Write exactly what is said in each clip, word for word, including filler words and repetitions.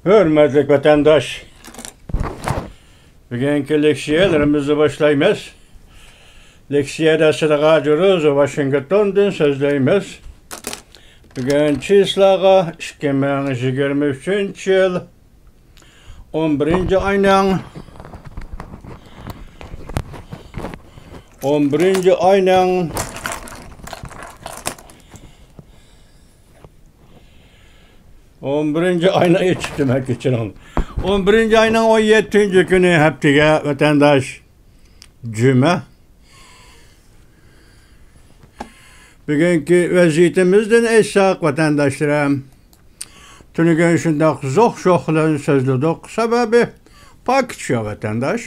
ھۆرمەتلىك ۋەتەنداش، بۈگۈنكى لېكسىيەلىرىمىزنى باشلايمىز. لېكسىيەدە سىدىق ھاجى روزى ۋاشىنگتوندىن سۆزلەيمىز. بۈگۈن چىسلاغا ئىككى مىڭ يىگىرمە ئۈچىنچى يىل، ئون بىرىنچى ئاينىڭ، ئون بىرىنچى ئاينىڭ، ئون بىرىنچى ئاينىڭ ئېچىپتىمەن، كەچۈرۈڭ. ئون بىرىنچى ئاينىڭ ئون يەتتىنچى كۈنى ھەپتىگە ۋەتەنداش، جۈمە. بۈگۈنكى ۋەزىيىتىمىزدىن ئېيتساق، ۋەتەنداشلىرىم، تۈنۈگۈن شۇنداق زوق-شوق بىلەن سۆزلىدۇق. سەۋەبى، پاكىت شۇ، ۋەتەنداش.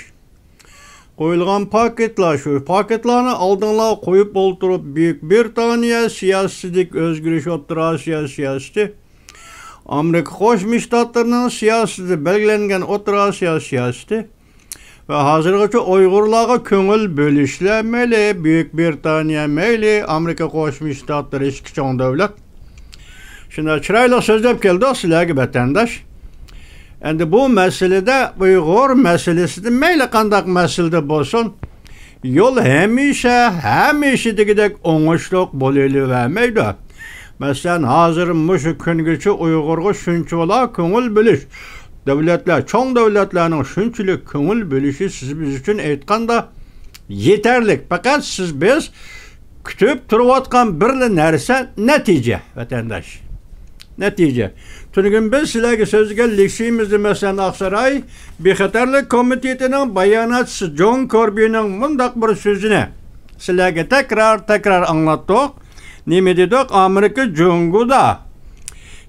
قويۇلغان پاكىتلار شۇ. پاكىتلارنى ئالدىڭلارغا قويۇپ ئولتۇرۇپ، بۈيۈك بىرىتانىيە سىياسىتىدىكى ئۆزگىرىش، ئوتتۇرا ئاسىيا سىياسىتى، ئامېرىكا قوشما شتاتلىرىنىڭ سىياسىتىدە بەلگىلەنگەن ئوتتۇرا ئاسىيا سىياسىتى ۋە ھازىرغىچە ئۇيغۇرلارغا كۆڭۈل بۆلۈشلەر، مەيلى بۈيۈك بىرىتانىيە، مەيلى ئامېرىكا قوشما شتاتلىرى، ئىككى چوڭ دۆلەت. شۇنداق چىرايلىق سۆزلەپ كەلدۇق سىلەرگە، ۋەتەنداش. ئەمدى بۇ مەسىلىدە، ئۇيغۇر مەسىلىسىدە، مەيلى قانداق مەسىلىدە بولسۇن، يول ھەمىشە، ھەمىشە دېگۈدەك ئوڭۇشلۇق بولۇۋېرەلمەيدۇ. مەسىلەن، ھازىر مۇشۇ كۈنگىچە ئۇيغۇرغا شۇنچىۋالا كۆڭۈل بۆلۈش، دۆلەتلەر، چوڭ دۆلەتلەرنىڭ شۇنچىلىك كۆڭۈل بۆلۈشى سىز بىز ئۈچۈن ئېيتقاندا يېتەرلىك. پەقەت سىز بىز كۈتۈپ تۇرۇۋاتقان بىرلا نەرسە نەتىجە، ۋەتەنداش. نەتىجە. تۈنۈگۈن بىز سىلەرگە سۆزلىگەن لېكسىيىمىزدە، مەسىلەن، ئاقساراي بىخەتەرلىك كومىتېتىنىڭ باياناتچىسى جون كوربىنىڭ مۇنداق بىر سۆزىنى سىلەرگە تەكرار، تەكرار ئاڭلاتتۇق. نېمە دېدۇق؟ ئامېرىكا جۇڭگودا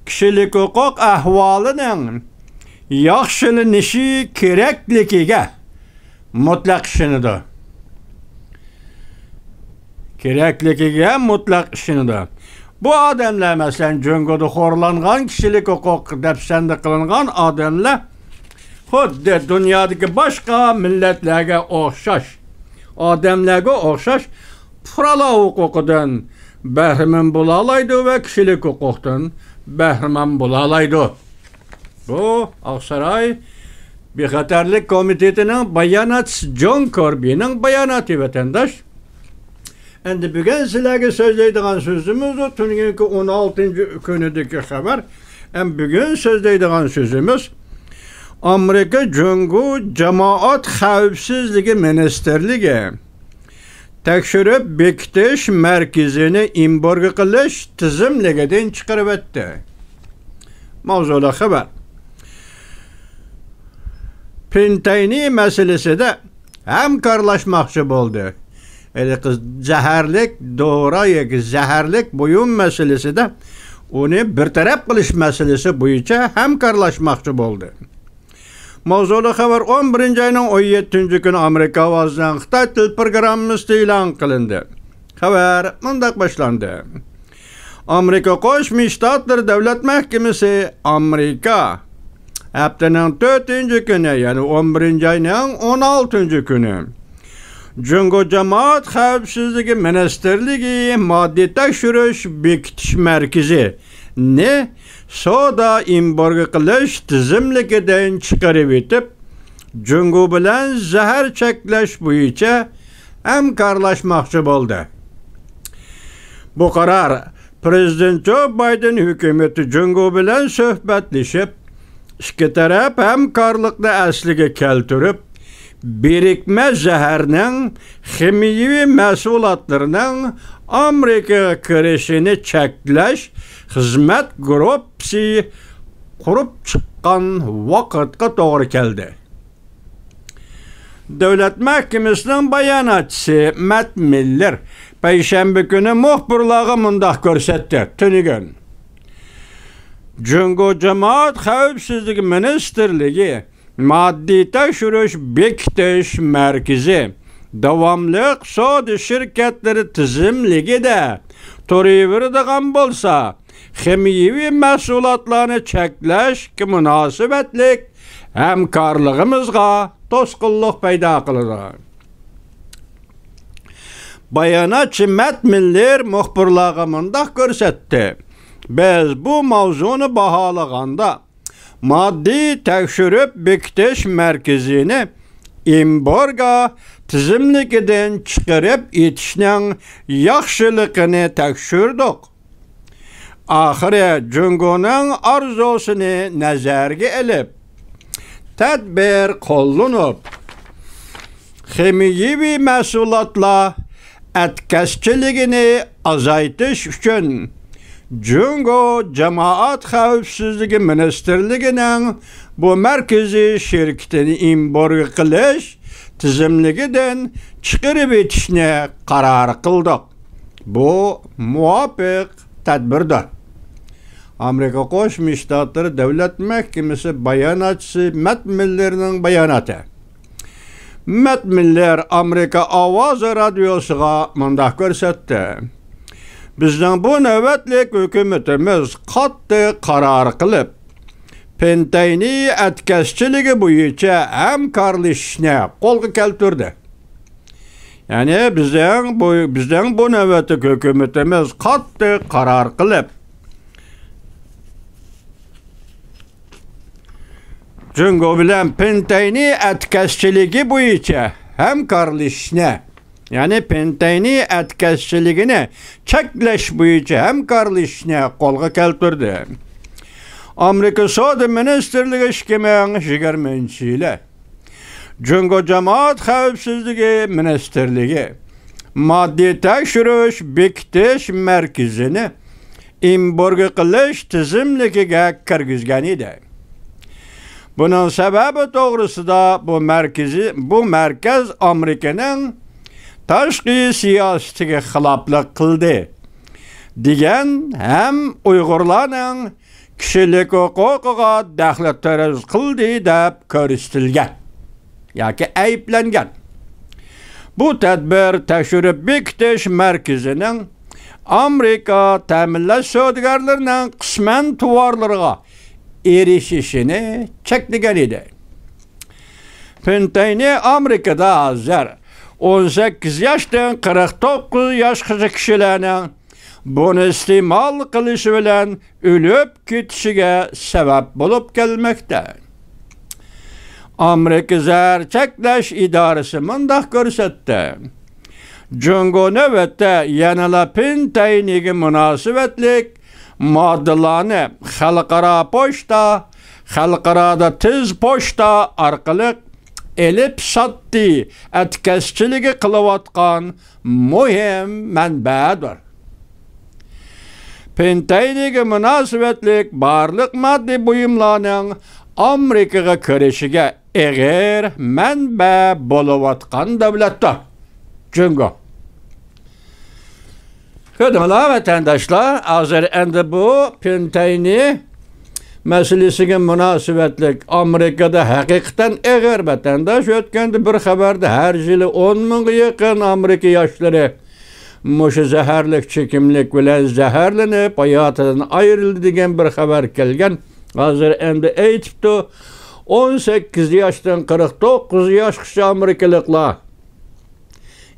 كىشىلىك ھوقۇق ئەھۋالىنىڭ ياخشىلىنىشى كېرەكلىكىگە مۇتلەق ئىشىنىدۇ. كېرەكلىكىگە مۇتلەق ئىشىنىدۇ. بۇ ئادەملەر، مەسىلەن، جۇڭگودا خورلانغان، كىشىلىك ھوقۇق دەپسەندە قىلىنغان ئادەملەر خۇددى دۇنيادىكى باشقا مىللەتلەرگە ئوخشاش، ئادەملەرگە ئوخشاش پۇقرالار ھوقۇقىدىن بەھرىمەن بولالايدۇ ۋە كىشىلىك ھوقۇقتىن بەھرىمەن بولالايدۇ. بۇ ئاقساراي بىخەتەرلىك كومىتېتىنىڭ باياناتچىسى جون كوربىنىڭ باياناتى، ۋەتەنداش. ئەمدى بۈگۈن سىلەرگە سۆزلەيدىغان سۆزىمىز ئۇ تۈنۈگۈنكى ئون ئالتىنچى كۈنىدىكى خەۋەر. ئەم بۈگۈن سۆزلەيدىغان سۆزىمىز، ئامېرىكا جۇڭگو جامائەت خەۋپسىزلىكى مىنىستىرلىكى تەكشۈرۈپ بېكىتىش مەركىزىنى ئېمبارگو قىلىش تىزىملىكىدىن چىقىرىۋەتتى. ماۋزۇلۇق خەۋەر. پىنتەينى مەسىلىسىدە ھەمكارلاشماقچى بولدى. ھېلىقى زەھەرلىك دورا ياكى زەھەرلىك بۇيۇم مەسىلىسىدە ئۇنى بىر تەرەپ قىلىش مەسىلىسى بويىچە ھەمكارلاشماقچى بولدى. ماۋزۇلۇق خەۋەر. ئون بىرىنچى ئاينىڭ ئون يەتتىنچى كۈنى ئامېرىكا ئاۋازىنىڭ خىتاي تىل پروگراممىسىدا ئېلان قىلىندى. خەۋەر مۇنداق باشلاندى. ئامېرىكا قوشما شتاتلىرى دۆلەت مەھكىمىسى ئامېرىكا ھەپتىنىڭ تۆتىنچى كۈنى، يەنى ئون بىرىنچى ئاينىڭ ئون ئالتىنچى كۈنى جۇڭگو جامائەت خەۋپسىزلىكى مىنىستىرلىكى ماددىي تەكشۈرۈش بېكىتىش مەركىزىنى سودا ئېمبارگو قىلىش تىزىملىكىدىن چىقىرىۋېتىپ، جۇڭگو بىلەن زەھەر چەكلەش بويىچە ھەمكارلاشماقچى بولدى. بۇ قارار پىرېزىدېنت جو بايدېن ھۆكۈمىتى جۇڭگو بىلەن سۆھبەتلىشىپ، ئىككى تەرەپ ھەمكارلىقنى ئەسلىگە كەلتۈرۈپ، بىرىكمە زەھەرنىڭ خىمىيەۋى مەھسۇلاتلىرىنىڭ ئامېرىكىغا كىرىشىنى چەكلەش خىزمەت گۇرۇپپىسى قۇرۇپ چىققان ۋاقىتقا توغرا كەلدى. دۆلەت مەھكىمىسىنىڭ باياناتچىسى مەت مىللېر پەيشەنبە كۈنى مۇخبىرلارغا مۇنداق كۆرسەتتى، تۈنۈگۈن جۇڭگو جامائەت خەۋپسىزلىكى مىنىستىرلىكى ماددىي تەكشۈرۈش بېكىتىش مەركىزى داۋاملىق سودا شىركەتلىرى تىزىملىكىدە تۇرۇۋېرىدىغان بولسا، خىمىيەۋى مەھسۇلاتلارنى چەكلەشكە مۇناسىۋەتلىك ھەمكارلىقىمىزغا توسقۇنلۇق پەيدا قىلىدۇ. باياناتچى مەت مىللېر مۇخبىرلارغا مۇنداق كۆرسەتتى: بىز بۇ ماۋزۇنى باھالىغاندا، ماددىي تەكشۈرۈپ بېكىتىش مەركىزىنى ئېمبارگو تىزىملىكىدىن چىقىرىپ ئېتىشنىڭ ياخشىلىقىنى تەكشۈردۇق. ئاخىرى جۇڭگونىڭ ئارزۇسىنى نەزەرگە ئېلىپ، تەدبىر قوللىنىپ، خىمىيىۋى مەھسۇلاتلار ئەتكەسچىلىكىنى ئازايتىش ئۈچۈن، جۇڭگو جامائەت خەۋپسىزلىكى مىنىستىرلىكىنىڭ بۇ مەركىزىي شىركىتىنى ئېمبارگو قىلىش تىزىملىكىدىن چىقىرىۋېتىشنى قارار قىلدۇق. بۇ مۇۋاپىق تەدبىردۇر. ئامېرىكا قوشما شتاتلىرى دۆلەت مەھكىمىسى باياناتچىسى مەت مىللېرنىڭ باياناتى. مەت مىللېر ئامېرىكا ئاۋازى رادىيوسىغا مۇنداق كۆرسەتتى: بىزنىڭ بۇ نۆۋەتلىك ھۆكۈمىتىمىز قاتتىق قارار قىلىپ، پېنتەينى ئەتكەسچىلىكى بويىچە ھەمكارلىشىشنى قولغا كەلتۈردى. يەنى بىزنىڭ بۇ، بىزنىڭ بۇ نۆۋەتلىك ھۆكۈمىتىمىز قاتتىق قارار قىلىپ، جۇڭگو بىلەن پېنتەينى ئەتكەسچىلىكى بويىچە ھەمكارلىشىشنى، يەنى پېنتەينى ئەتكەسچىلىكىنى چەكلەش بويىچە ھەمكارلىشىشنى قولغا كەلتۈردى. ئامېرىكا سودا مىنىستىرلىكى ئىككى مىڭ يىگىرمىنچى يىلى جۇڭگو جامائەت خەۋپسىزلىكى مىنىستىرلىكى ماددىي تەكشۈرۈش بېكىتىش مەركىزىنى ئېمبارگو قىلىش تىزىملىكىگە كىرگۈزگەن ئىدى. بۇنىڭ سەۋەبى توغرىسىدا بۇ مەركىزى، بۇ مەركەز ئامېرىكىنىڭ تاشقى سىياسىتىگە خىلاپلىق قىلدى، دېگەن ھەم ئۇيغۇرلارنىڭ كىشىلىك ھوقۇقىغا دەخلى تەرۇز قىلدى دەپ كۆرسىتىلگەن ياكى ئەيىبلەنگەن. بۇ تەدبىر تەكشۈرۈپ بېكىتىش مەركىزىنىڭ ئامېرىكا تەمىنلەش سودىگەرلىرىنىڭ قىسمەن تاۋارلىرىغا ئېرىشىشىنى چەكلىگەن ئىدى. پېنتەينى ئامېرىكىدا ھازىر ئون سەككىز ياشتىن قىرىق توققۇز ياشقىچە كىشىلەرنىڭ بۇنى ئىستېمال قىلىشى بىلەن ئۆلۈپ كېتىشىگە سەۋەب بولۇپ كەلمەكتە. ئامېرىكا زەھەر چەكلەش ئىدارىسى مۇنداق كۆرسەتتى: جۇڭگو نۆۋەتتە يەنىلا پېنتەينىگە مۇناسىۋەتلىك ماددىلارنى خەلقئارا پوچتا، خەلقئارادا تېز پوچتا ئارقىلىق ئېلىپ ساتتى ئەتكەسچىلىكى قىلىۋاتقان مۇھىم مەنبەدۇر. پېنتەينىگە مۇناسىۋەتلىك بارلىق ماددىي بۇيۇملارنىڭ ئامېرىكىغا كىرىشىگە ئېغىر مەنبە بولۇۋاتقان دۆلەتتۇر جۇڭگو. كۆردۈڭلار ۋەتەنداشلار، ھازىر ئەمدى بۇ پېنتەينى مەسىلىسىگە مۇناسىۋەتلىك ئامېرىكىدا ھەقىقەتەن ئېغىر، ۋەتەنداش، ئۆتكەندە بىر خەۋەردە ھەر يىلى ئون مىڭغا يېقىن ئامېرىكا ياشلىرى مۇشۇ زەھەرلىك چېكىملىك بىلەن زەھەرلىنىپ ھاياتىدىن ئايرىلدى دېگەن بىر خەۋەر كەلگەن. ھازىر ئەمدى ئېيتىپتۇ، ئون سەككىز ياشتىن قىرىق توققۇز ياشقىچە ئامېرىكىلىقلار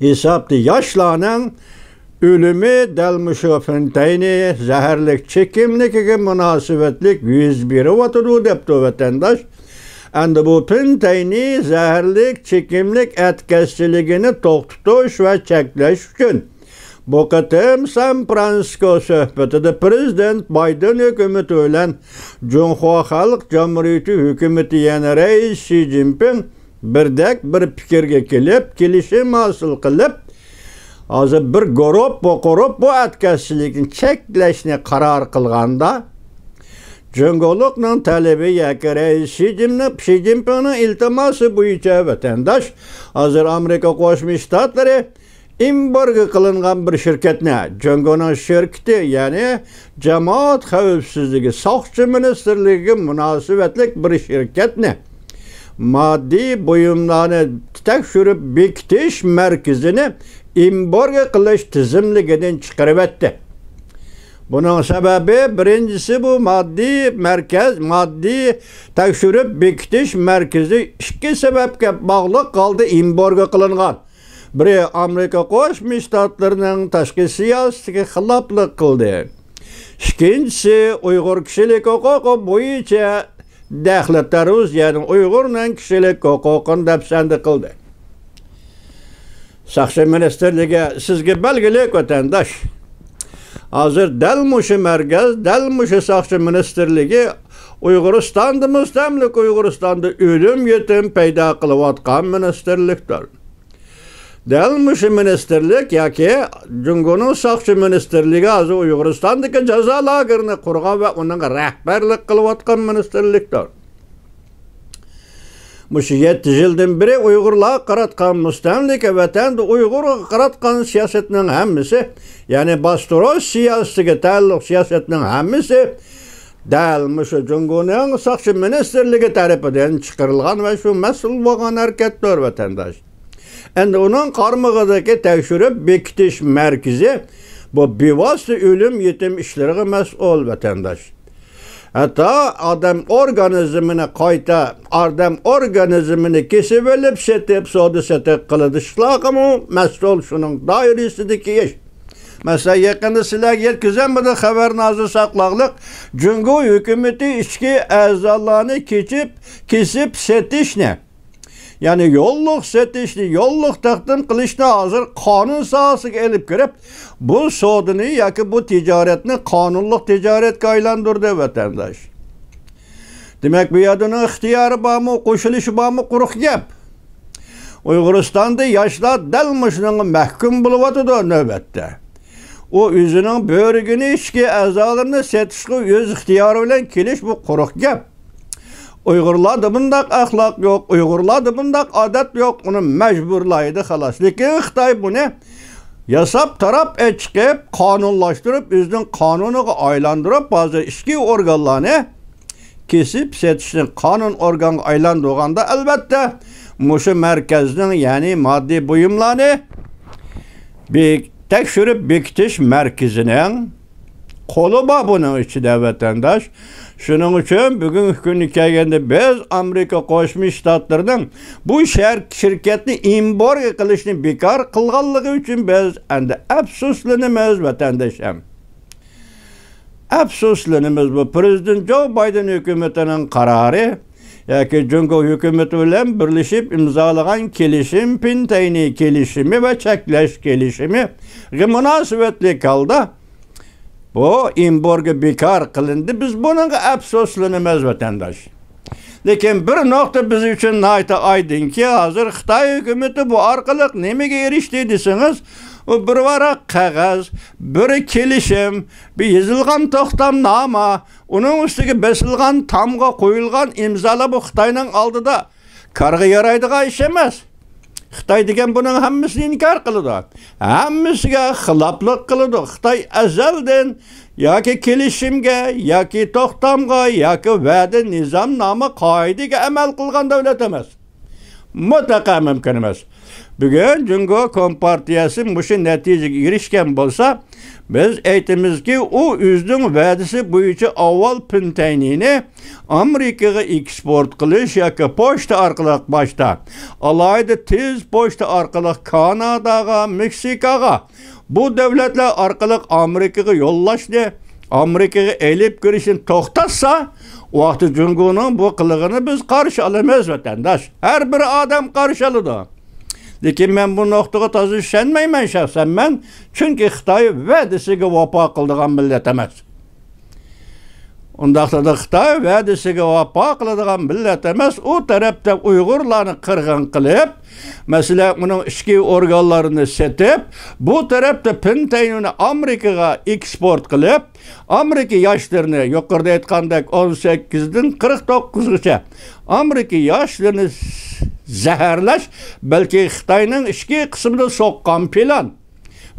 ھېسابتا ياشلارنىڭ ئۆلۈمى دەل مۇشۇ پېنتەينى زەھەرلىك چېكىملىكىگە مۇناسىۋەتلىك يۈز بېرىۋاتىدۇ، دەپتۇ ۋەتەنداش. ئەمدى بۇ پېنتەينى زەھەرلىك چېكىملىك ئەتكەسچىلىكىنى توختىتىش ۋە چەكلەش ئۈچۈن، بۇ قېتىم سان فرانسىسكو سۆھبىتىدە پىرېزىدېنت بايدېن ھۆكۈمىتى بىلەن جۇڭخۇا خەلق جۇمھۇرىيىتى ھۆكۈمىتى، يەنى رەئىس شى جىنپىڭ بىردەك بىر پىكىرگە كېلىپ، كېلىشىم ھاسىل قىلىپ، ھازىر بىر گۇرۇپ، بۇ گۇرۇپ بۇ ئەتكەسچىلىكنى چەكلەشنى قارار قىلغاندا، جۇڭگولۇقنىڭ تەلىپى ياكى رەئىس شى جىننىڭ، شى جىنپىڭنىڭ ئىلتىماسى بويىچە ۋەتەنداش ھازىر ئامېرىكا قوشما شتاتلىرى ئېمبارگو قىلىنغان بىر شىركەتنى، جۇڭگونىڭ شىركىتى، يەنى جامائەت خەۋپسىزلىكى ساقچى مىنىستىرلىكىگە مۇناسىۋەتلىك بىر شىركەتنى ماددىي بۇيۇملارنى تەكشۈرۈپ بېكىتىش مەركىزىنى ئېمبارگو قىلىش تىزىملىكىدىن چىقىرىۋەتتى. بۇنىڭ سەۋەبى، بىرىنچىسى، بۇ ماددىي مەركەز، ماددىي تەكشۈرۈپ بېكىتىش مەركىزى ئىككى سەۋەبكە باغلىق ھالدا ئېمبارگو قىلىنغان. بىرى، ئامېرىكا قوشما شتاتلىرىنىڭ تاشقى سىياسىتىگە خىلاپلىق قىلدى. ئىككىنچىسى، ئۇيغۇر كىشىلىك ھوقۇقى بويىچە دەخلى تەرۇز، يەنى ئۇيغۇرنىڭ كىشىلىك ھوقۇقىنى دەپسەندە قىلدى. ساقچى مىنىستىرلىكى سىزگە بەلگىلىك، ۋەتەنداش. ھازىر دەل مۇشۇ مەركەز، دەل مۇشۇ ساقچى مىنىستىرلىكى ئۇيغۇرىستاندا، مۇستەملىكە ئۇيغۇرىستاندا ئۆلۈم يېتىم پەيدا قىلىۋاتقان مىنىستىرلىكتۇر. دەل مۇشۇ مىنىستىرلىك ياكى جۇڭگونىڭ ساقچى مىنىستىرلىكى ھازىر ئۇيغۇرىستاندىكى جازا لاگېرىنى قۇرغان ۋە ئۇنىڭغا رەھبەرلىك قىلىۋاتقان مىنىستىرلىكتۇر. مۇشۇ يەتتە يىلدىن بېرى ئۇيغۇرلارغا قاراتقان، مۇستەملىكە ۋەتەندە ئۇيغۇرغا قاراتقان سىياسەتنىڭ ھەممىسى، يەنى باستۇرۇش سىياسىتىگە تەئەللۇق سىياسەتنىڭ ھەممىسى دەل مۇشۇ جۇڭگونىڭ ساقچى مىنىستىرلىكى تەرىپىدىن چىقىرىلغان ۋە شۇ مەسئۇل بولغان ھەرىكەتتۇر، ۋەتەنداش. ئەمدى ئۇنىڭ قارمىقىدىكى تەكشۈرۈپ بېكىتىش مەركىزى بۇ بىۋاسىتە ئۆلۈم يېتىم ئىشلىرىغا مەسئۇل، ۋەتەنداش. ھەتتا ئادەم ئورگانىزمىنى قايتا، ئادەم ئورگانىزمىنى كېسىۋېلىپ سېتىپ، سودا سېتىق قىلىدىشلارغىمۇ مەسئۇل شۇنىڭ دائىرىسىدىكى ئىش. مەسىلەن، يېقىندا سىلەرگە يەتكۈزەمدىم خەۋەرنى، ھازىر ساقلاغلىق. جۇڭگو ھۆكۈمىتى ئىچكى ئەزالارنى كېچىپ، كېسىپ سېتىشنى، يەنى يوللۇق سېتىشنى، يوللۇق تەقدىم قىلىشنى ھازىر قانۇن ساھەسىگە ئېلىپ كىرىپ، بۇ سودىنى ياكى بۇ تىجارەتنى قانۇنلۇق تىجارەتكە ئايلاندۇردى، ۋەتەنداش. دېمەك، بۇ يەردە ئۇنىڭ ئىختىيارى بارمۇ، قوشۇلۇشى بارمۇ، قۇرۇق گەپ. ئۇيغۇرىستاندا ياشلار دەل مۇشۇنىڭغا مەھكۇم بولۇۋاتىدۇ نۆۋەتتە. ئۇ ئۆزىنىڭ بۆرىگىنى، ئىچكى ئەزالىرىنى سېتىشقا ئۆز ئىختىيارى بىلەن كېلىش، بۇ قۇرۇق گەپ. ئۇيغۇرلاردا بۇنداق ئەخلاق يوق، ئۇيغۇرلاردا بۇنداق ئادەت يوق، ئۇنى مەجبۇرلايدۇ، خالاس. لېكىن خىتاي بۇنى ياساپ، تاراپ ئېچىقىپ، قانۇنلاشتۇرۇپ، ئۆزىنىڭ قانۇنىغا ئايلاندۇرۇپ، ھازىر ئىچكى ئورگانلارنى كېسىپ سېتىشنى قانۇن ئورگانغا ئايلاندۇرغاندا، ئەلۋەتتە، مۇشۇ مەركەزنىڭ، يەنى ماددىي بۇيۇملارنى بېك-، تەكشۈرۈپ بېكىتىش مەركىزىنىڭ قولى بار بۇنىڭ ئىچىدە، ۋەتەنداش. شۇنىڭ ئۈچۈن بۈگۈنكى كۈنگە كەلگەندە بىز ئامېرىكا قوشما شتاتلىرىنىڭ بۇ شەر-، شىركەتنى ئېمبارگو قىلىشنى بىكار قىلغانلىقى ئۈچۈن بىز ئەمدى ئەپسۇسلىنىمىز، ۋەتەنداشلار. ئەپسۇسلىنىمىز، بۇ پىرېزىدېنت جو بايدېن ھۆكۈمىتىنىڭ قارارى ياكى جۇڭگو ھۆكۈمىتى بىلەن بىرلىشىپ ئىمزالىغان كېلىشىم، پىنتەينى كېلىشىمى ۋە چەكلەش كېلىشىمىگە مۇناسىۋەتلىك ھالدا بۇ ئېمبارگو بىكار قىلىندى. بىز بۇنىڭغا ئەپسۇسلىنىمىز، ۋەتەنداش. لېكىن بىر نۇقتا بىز ئۈچۈن ناھايىتى ئايدىڭكى، ھازىر خىتاي ھۆكۈمىتى بۇ ئارقىلىق نېمىگە ئېرىشتى دېسىڭىز، ئۇ بىر ۋاراق قەغەز، بىر كېلىشىم، بىر يېزىلغان توختامنامە، ئۇنىڭ ئۈستىگە بېسىلغان تامغا، قويۇلغان ئىمزالار بۇ خىتاينىڭ ئالدىدا كارغا يارايدىغان ئىش ئەمەس. خىتاي دېگەن بۇنىڭ ھەممىسىنى ئىنكار قىلىدۇ. ھەممىسىگە خىلاپلىق قىلىدۇ. خىتاي ئەزەلدىن ياكى كېلىشىمگە، ياكى توختامغا، ياكى ۋەدە، نىزامنامە، قائىدىگە ئەمەل قىلغان دۆلەت ئەمەس. مۇتلەقەن مۇمكىن ئەمەس. بۈگۈن جۇڭگو كومپارتىيەسى مۇشۇ نەتىجىگە ئېرىشكەن بولسا، بىز ئېيتىمىزكى، ئۇ ئۆزىنىڭ ۋەدىسى بويىچە ئاۋۋال پىنتەينىنى ئامېرىكىغا ئېكسپورت قىلىش ياكى پوچتا ئارقىلىق باشتا، ئالاھىدە تېز پوچتا ئارقىلىق كاناداغا، مېكسىكاغا، بۇ دۆلەتلەر ئارقىلىق ئامېرىكىغا يوللاشنى، ئامېرىكىغا ئېلىپ كىرىشنى توختاتسا، ئۇ ۋاقىتتا جۇڭگونىڭ بۇ قىلىقىنى بىز قارشى ئالىمىز، ۋەتەنداش. ھەر بىر ئادەم قارشى ئالىدۇ. لېكىن مەن بۇ نۇقتىغا تازا ئىشەنمەيمەن شەخسەن مەن. چۈنكى خىتاي ۋەدىسىگە ۋاپا قىلىدىغان مىللەت ئەمەس. ئۇنداقتا خىتاي ۋەدىسىگە ۋاپا قىلىدىغان مىللەت ئەمەس. ئۇ تەرەپتە ئۇيغۇرلارنى قىرغىن قىلىپ، مەسىلەن، ئۇنىڭ ئىچكى ئورگانلىرىنى سېتىپ، بۇ تەرەپتە پىنتەينىنى ئامېرىكىغا ئېكسپورت قىلىپ، ئامېرىكا ياشلىرىنى، يۇقىرىدا ئېيتقاندەك، ئون سەككىزدىن قىرىق توققۇزغىچە ئامېرىكا ياشلىرىنى زەھەرلەش، بەلكى خىتاينىڭ ئىچكى قىسمىدا سوققان پىلان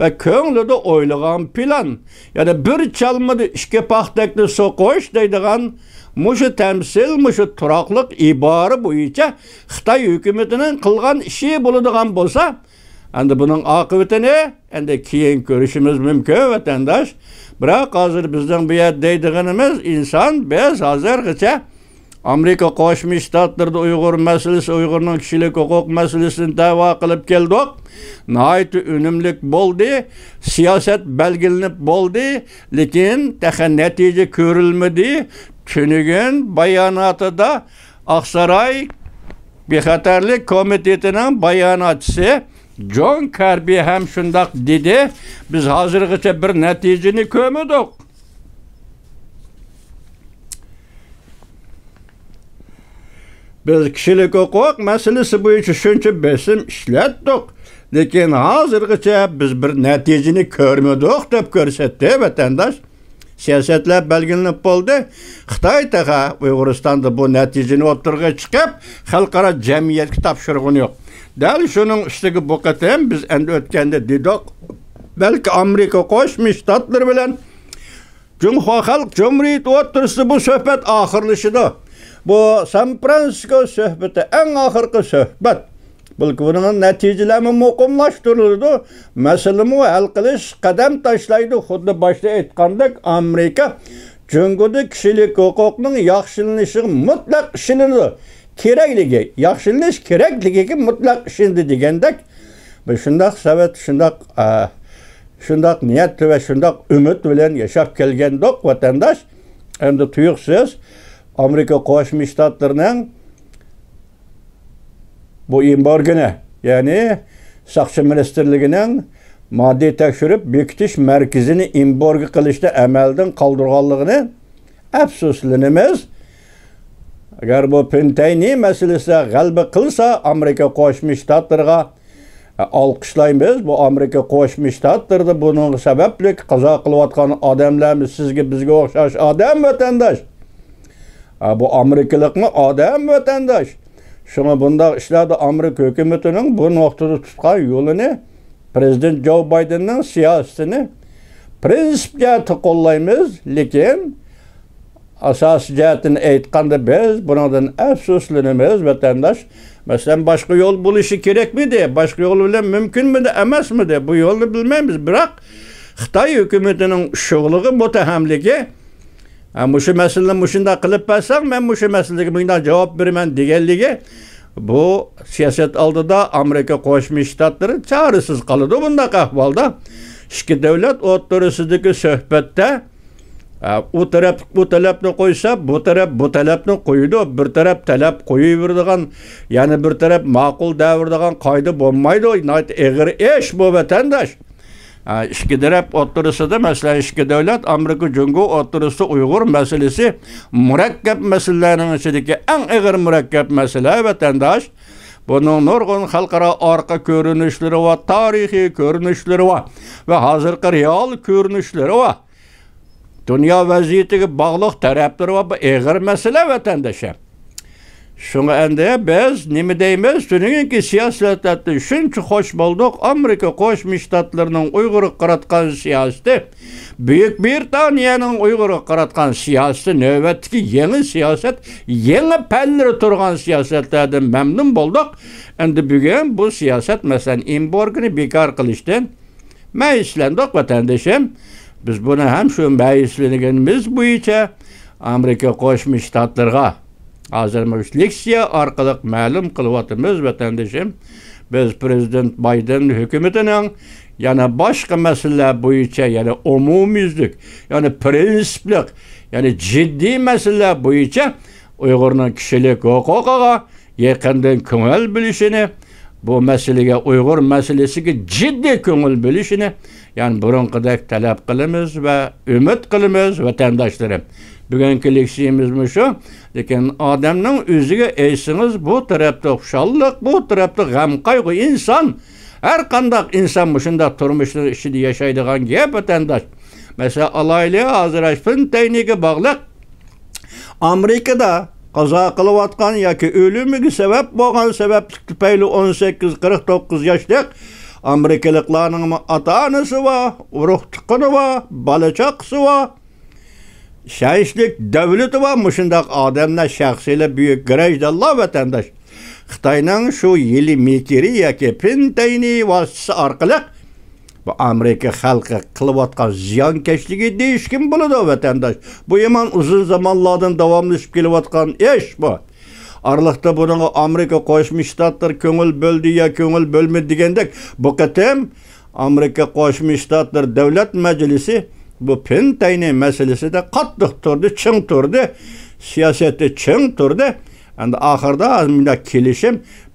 ۋە كۆڭلىدە ئويلىغان پىلان، يەنى بىر چالمىدا ئىككى پاختەكنى سوقۇش دەيدىغان مۇشۇ تەمسىل، مۇشۇ تۇراقلىق ئىبارە بويىچە خىتاي ھۆكۈمىتىنىڭ قىلغان ئىشى بولىدىغان بولسا، ئەمدى بۇنىڭ ئاقىۋىتىنى ئەمدى كېيىن كۆرۈشىمىز مۇمكىن، ۋەتەنداش. بىراق ھازىر بىزنىڭ بۇ يەردە دەيدىغىنىمىز، ئىنسان، بىز ھازىرغىچە ئامېرىكا قوشما شتاتلىرىدا ئۇيغۇر مەسىلىسى، ئۇيغۇرنىڭ كىشىلىك ھوقۇق مەسىلىسىنى دەۋا قىلىپ كەلدۇق. ناھايىتى ئۈنۈملۈك بولدى. سىياسەت بەلگىلىنىپ بولدى. لېكىن تېخى نەتىجە كۆرۈلمىدى. تۈنۈگۈن باياناتىدا ئاقساراي بىخەتەرلىك كومىتېتىنىڭ باياناتچىسى جون كەربى ھەم شۇنداق دېدى، بىز ھازىرغىچە بىر نەتىجىنى كۆرمىدۇق. بىز كىشىلىك ھوقۇق مەسىلىسى بويىچە شۇنچە بېسىم ئىشلەتتۇق، لېكىن ھازىرغىچە بىز بىر نەتىجىنى كۆرمىدۇق، دەپ كۆرسەتتى ۋەتەنداش. سىياسەتلەر بەلگىلىنىپ بولدى. خىتاي تېخى ئۇيغۇرىستاندا بۇ نەتىجىنى ئوتتۇرىغا چىقىپ، خەلقئارا جەمئىيەتكە تاپشۇرغىنى يوق. دەل شۇنىڭ ئۈستىگە بۇ قېتىم بىز ئەمدى ئۆتكەندە دېدۇق، بەلكى ئامېرىكا قوشما شتاتلىرى بىلەن جۇڭخۇا خەلق جۇمھۇرىيىتى ئوتتۇرىسىدا بۇ سۆھبەت ئاخىرلىشىدۇ. بۇ سان فرانسىسكو سۆھبىتى ئەڭ ئاخىرقى سۆھبەت. بەلكى بۇنىڭ نەتىجىلەرمۇ مۇقىملاشتۇرۇلىدۇ، مەسىلىمۇ ھەل قىلىش قەدەم تاشلايدۇ. خۇددى باشتا ئېيتقاندەك، ئامېرىكا جۇڭگودا كىشىلىك ھوقۇقنىڭ ياخشىلىنىشىغا مۇتلەق ئىشىنىدۇ. كېرەكلىكى، ياخشىلىنىش كېرەكلىكىگە مۇتلەق ئىشىنىدۇ دېگەندەك، بىز شۇنداق سەۋەت، شۇنداق، ئە، شۇنداق نىيەت ۋە شۇنداق ئۈمىد بىلەن ياشاپ كەلگەندۇق، ۋەتەنداش. ئەمدى تۇيۇقسىز ئامېرىكا قوشما شتاتلىرىنىڭ بۇ ئېمبارگونى، يەنى ساقچى مىنىستىرلىكىنىڭ ماددىي تەكشۈرۈپ بېكىتىش مەركىزىنى ئېمبارگو قىلىشنى ئەمەلدىن قالدۇرغانلىقىنى ئەپسۇسلىنىمىز. ئەگەر بۇ پىنتەينى مەسىلىسىدە غەلىبە قىلسا، ئامېرىكا قوشما شتاتلىرىغا ئالقىشلايمىز. بۇ ئامېرىكا قوشما شتاتلىرىدا بۇنىڭغا سەۋەبلىك قازا قىلىۋاتقان ئادەملەرمۇ سىزگە، بىزگە ئوخشاش ئادەم، ۋەتەنداش. بۇ ئامېرىكىلىقمۇ ئادەم، ۋەتەنداش. شۇڭا بۇنداق ئىشلاردا ئامېرىكا ھۆكۈمىتىنىڭ بۇ نۇقتىدا تۇتقان يولىنى، پىرېزىدېنت جو بايدېننىڭ سىياسىتىنى پرىنسىپ جەھەتتە قوللايمىز، لېكىن ئاساسىي جەھەتتىن ئېيتقاندا، بىز بۇنىڭدىن ئەپسۇسلىنىمىز، ۋەتەنداش. مەسىلەن، باشقا يول بولۇشى كېرەكمىدى؟ باشقا يول بىلەن مۇمكىنمىدى؟ ئەمەسمىدى؟ بۇ يولنى بىلمەيمىز. بىراق، خىتاي ھۆكۈمىتىنىڭ ئۇششۇقلۇقى، مۇتتەھەملىكى، ھە، مۇشۇ مەسىلىنى مۇشۇنداق قىلىپ بەرسەڭ، مەن مۇشۇ مەسىلىگە مۇنداق جاۋاب بېرىمەن دېگەنلىكى، بۇ سىياسەت ئالدىدا ئامېرىكا قوشما شتاتلىرى چارىسىز قالىدۇ بۇنداق ئەھۋالدا. ئىككى دۆلەت ئوتتۇرىسىدىكى سۆھبەتتە، ئە، ئۇ تەرەپ ئۇ تەلەپنى قويسا، بۇ تەرەپ بۇ تەلەپنى قويىدۇ. بىر تەرەپ تەلەپ قويۇۋېرىدىغان، يەنە بىر تەرەپ ماقۇل دەۋېرىدىغان قائىدە بولمايدۇ. ناھايىتى ئېغىر ئىش بۇ، ۋەتەنداش. ئە، ئىككى تەرەپ ئوتتۇرىسىدا، مەسىلەن، ئىككى دۆلەت، ئامېرىكا، جۇڭگو ئوتتۇرىسىدا ئۇيغۇر مەسىلىسى مۇرەككەپ مەسىلىلەرنىڭ ئىچىدىكى ئەڭ ئېغىر مۇرەككەپ مەسىلە، ۋەتەنداش. بۇنىڭ نۇرغۇن خەلقئارا ئارقا كۆرۈنۈشلىرى بار، تارىخىي كۆرۈنۈشلىرى بار ۋە ھازىرقى رېئال كۆرۈنۈشلىرى بار. دۇنيا ۋەزىيىتىگە باغلىق تەرەپلىرى بار، بۇ ئېغىر مەسىلە، ۋەتەنداشلار. شۇڭا ئەمدى بىز نېمە دەيمىز؟ تۈنۈگۈنكى سىياسەتلەردىن شۇنچە خوش بولدۇق. ئامېرىكا قوشما شتاتلىرىنىڭ ئۇيغۇرغا قاراتقان سىياسىتى، بۈيۈك بىرىتانىيەنىڭ ئۇيغۇرغا قاراتقان سىياسىتى نۆۋەتتىكى يېڭى سىياسەت، يېڭى پەللىرى تۇرغان سىياسەتلەردىن مەمنۇن بولدۇق. ئەمدى بۈگۈن بۇ سىياسەت، مەسىلەن، ئېمبارگونى بىكار قىلىشتىن مەيۈسلەندۇق، ۋەتەندىشىم. بىز بۇنى ھەم شۇ مەيۈسلەنگىنىمىز بويىچە ئامېرىكا قوشما شتاتلىرىغا ھازىر مۇشۇ لېكسىيە ئارقىلىق مەلۇم قىلىۋاتىمىز، ۋەتەندىشىم. بىز پىرېزىدېنت بايدېن ھۆكۈمىتىنىڭ يەنە باشقا مەسىلىلەر بويىچە، يەنە ئومۇميۈزلۈك، يەنە پرىنسىپلىق، يەنە جىددىي مەسىلىلەر بويىچە ئۇيغۇرنىڭ كىشىلىك ھوقۇقىغا يېقىندىن كۆڭۈل بۆلۈشىنى، بۇ مەسىلىگە، ئۇيغۇر مەسىلىسىگە جىددىي كۆڭۈل بۆلۈشىنى، يەنە بۇرۇنقىدەك تەلەپ قىلىمىز ۋە ئۈمىد قىلىمىز، ۋەتەنداشلىرىم. بۈگۈنكى لېكسىيىمىز مۇشۇ. لېكىن ئادەمنىڭ ئۆزىگە ئېيتسىڭىز، بۇ تەرەپتە خۇشاللىق، بۇ تەرەپتە غەم-قايغۇ. ئىنسان، ھەر قانداق ئىنسان مۇشۇنداق تۇرمۇشنىڭ ئىچىدە ياشايدىغان گەپ، ۋەتەنداش. مەسىلەن، ئالايلى، ھازىر پىنتەينىگە باغلىق ئامېرىكىدا قازا قىلىۋاتقان ياكى ئۆلۈمىگە سەۋەب بولغان سەۋەبلىك تۈپەيلى ئون سەككىز قىرىق توققۇز ياشلىق ئامېرىكىلىقلارنىڭمۇ ئاتا-ئانىسى بار، ئۇرۇق-تۇغقىنى بار، بالا-چاقىسى بار، ئىشەنچلىك دۆلىتى بار مۇشۇنداق ئادەملەر، شەخسىيلەر، بۈيۈك گراژدانلار، ۋەتەنداش. خىتاينىڭ شۇ يىلى مېكىرى ياكى پىنتەينى ۋاسىتىسى ئارقىلىق بۇ ئامېرىكا خەلقى قىلىۋاتقان زىيانكەشلىكى دېيىشكىمۇ بولىدۇ، ۋەتەنداش. بۇ يامان ئۇزۇن زامانلاردىن داۋاملىشىپ كېلىۋاتقان ئىش بۇ. ئارىلىقتا بۇنىڭغا ئامېرىكا قوشما شتاتلىرى كۆڭۈل بۆلدى يا كۆڭۈل بۆلمىدى دېگەندەك، بۇ قېتىم ئامېرىكا قوشما شتاتلىرى دۆلەت مەجلىسى بۇ پىنتەينى مەسىلىسىدە قاتتىق تۇردى، چىڭ تۇردى، سىياسەتتە چىڭ تۇردى. ئەمدى ئاخىردا مۇنداق كېلىشىم،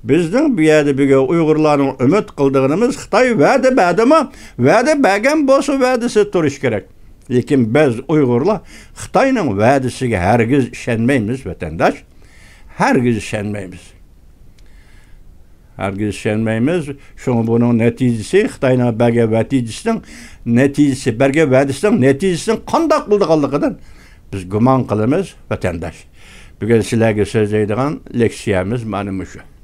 بىزنىڭ بۇ يەردە بۈگۈن ئۇيغۇرلارنىڭ ئۈمىد قىلىدىغىنىمىز، خىتاي ۋەدە بەردىمۇ، ۋەدە بەرگەن بولسا ۋەدىسى تۇرۇش كېرەك. لېكىن بىز ئۇيغۇرلار خىتاينىڭ ۋەدىسىگە ھەرگىز ئىشەنمەيمىز، ۋەتەنداش. ھەرگىز ئىشەنمەيمىز. ھەرگىز ئىشەنمەيمىز. شۇڭا بۇنىڭ نەتىجىسى، خىتاينىڭ بەرگەن ۋەتىجىسىنىڭ نەتىجىسى، بەرگەن ۋەدىسىنىڭ نەتىجىسىنىڭ قانداق بولىدىغانلىقىدىن بىز گۇمان قىلىمىز، ۋەتەنداش. بۈگۈن سىلەرگە سۆزلەيدىغان لېكسىيەمىز مانا مۇشۇ.